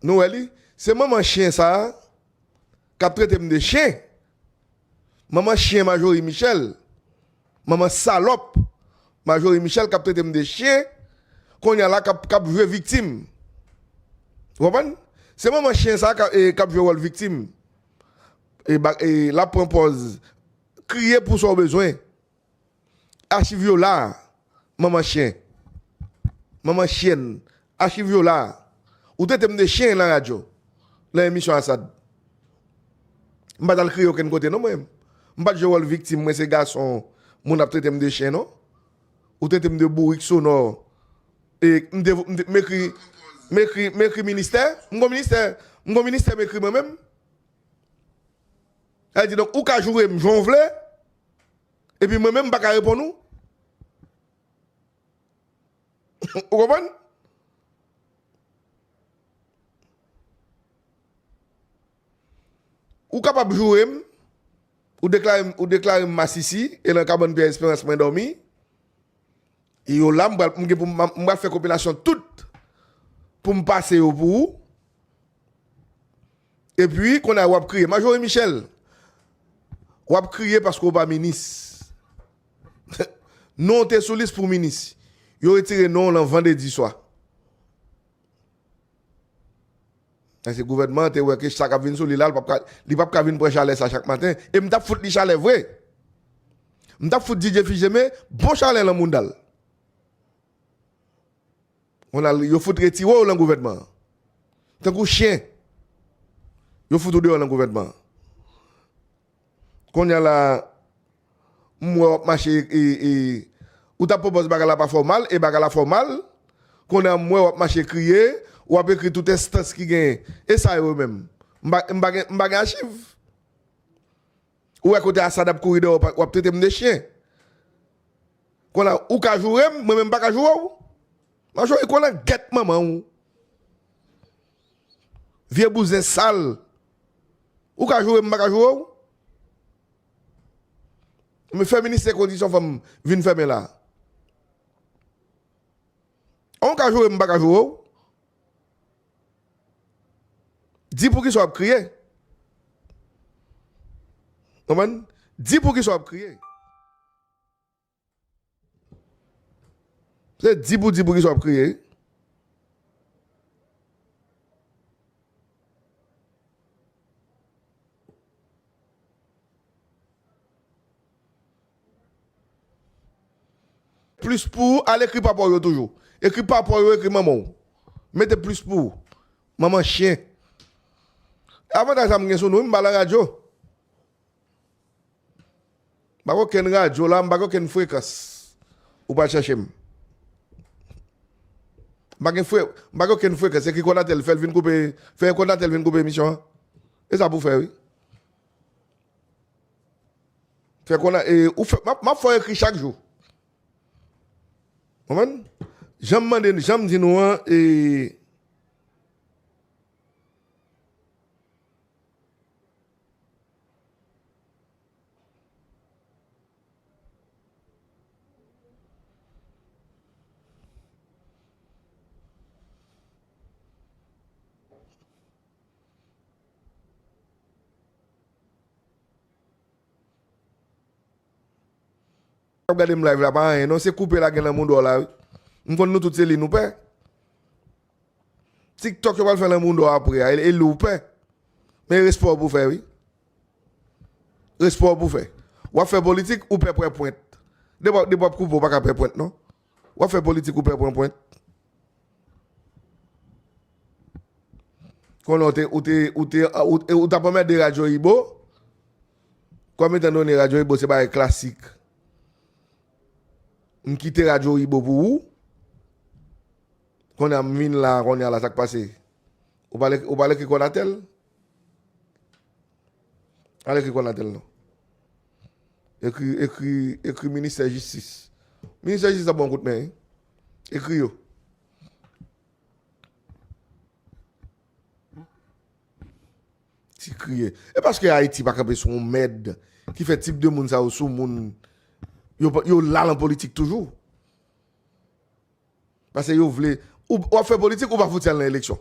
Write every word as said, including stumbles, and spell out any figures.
Nou wè li? Se manman chen sa a k ap trete m de chen. Manman chen Marjorie Michel. Manman salòp Marjorie Michel k ap trete m de chen. Kounye a la k ap, k ap jwe viktim. Ou konprann? Se manman chen sa a k ap, e, k ap jwe wòl viktim. E, ba- e, l ap pran pòz kriye pou sa w bezwen. Achiv yo la, manman chen. Manman chen. Achiv yo la. Ou trete m de chen nan radyo, nan emisyon Asad. M pa t al kriye okenn kote non mwen. M pa t jwe wòl viktim, mwen se gason, moun ap trete m de chen non. Ou trete m de bourik sonò. E m te, m te, m ekri, m ekri, m ekri ministè, m gon ministè, m gon ministè m ekri mwen menm. Sa vle di donk ou ka joure m jan w vle, epi mwen menm m pa ka reponn ou. Ou konprann? Ou kapab joure m, ou deklare m, ou deklare m masisi, e nan kabann Pyè Esperans mwen dòmi. E yo la, m pral, m gen pou m, m pral fè konpilasyon tout pou m pase yo pou ou. Epi, kounye a w ap kriye. Marjorie Michel, w ap kriye paske w pa minis. Non w te sou lis pou minis. Yo retire non w lan vandredi swa. Paske gouvènman an te wè ke sa k ap vin sou li la, li p ap ka, li p ap ka vin pran chalè sa chak maten. E m t ap fout li chalè vre. M t ap fout Didier Fils-Aimé bon chalè lan mounda l. Kounye a, yo fout retire w lan gouvènman an. Tankou chen, yo fout ou deyò lan gouvènman an. Kounye a la, m wè w ap mache, e, e, ou t ap pwopòz bagay la pa fè w mal, e bagay la fè w mal. Kounye a, m wè w ap mache kriye, w ap ekri tout enstans ki genyen. E sa yo menm? M pa, m pa gen, m pa gen achiv. Ou wè kote Asad ap kouri dèyè w, w ap trete m de chen. Kounye a, ou ka joure m, mwen menm m pa ka joure w. Marjorie, kounye a gèt manman w. Vye bouzen sal. Ou ka joure m, m pa ka joure w. Men fè ministè kondisyon fanm vin fèmen la. Ou ka joure m, m pa ka joure w. Di poukisa w ap kriye. Konprann? Di poukisa w ap kriye. Se di pou di poukisa w ap kriye. Plis pou ou, al ekri papa w yo toujou. Ekri papa w yo, ekri manman w. Mete plis pou ou. Manman chen. Avantaj sa m gen sou nou, wi, m pa nan radyo. M pa gen okenn radyo la, m pa gen okenn frekans. Ou pral chèche m. M pa gen fre, m pa gen okenn frekans. Ekri Konatel, fè l vin koupe, fè Konatel vin koupe emisyon an. E sa pou fè, wi. Fè Kona, e, ou fè, m ap, m ap fè w ekri chak jou. Konprann? Jan m mande, jan m di nou an, e, Ap gade m live la pa anyen non, se koupe la gen nan mouda w la wi. M konn nou tout se li nou pè. TikTok yo pral fè nan mouda w apre a, e, e li w pè. Men respè w pou fè wi. Respè w pou fè. W ap fè politik, ou pè pran pwent. Depi w, depi w ap koupe, w pa ka pran pwent non. W ap fè politik, ou pè pran pwent. Konnen w te, ou te, ou te, ou, ou t ap anmède Radyo Ibo. Kòm etan done Radyo Ibo se bagay klasik, m kite Radyo Ibo pou ou. Kounye a m vin la, kounye a la sa k pase? Ou pral, ou pral ekri Konatel? Al ekri Konatel non. Ekri, ekri, ekri ministè jistis. Ministè jistis ap ba w yon kout men wi. Ekri yo. Ti kriye. E paske Ayiti pa kanpe sou yon mèd ki fè tip de moun sa yo sou moun, yo, yo la lan politik toujou. Paske yo vle, ou, w ap fè politik, ou pa fouti al nan eleksyon.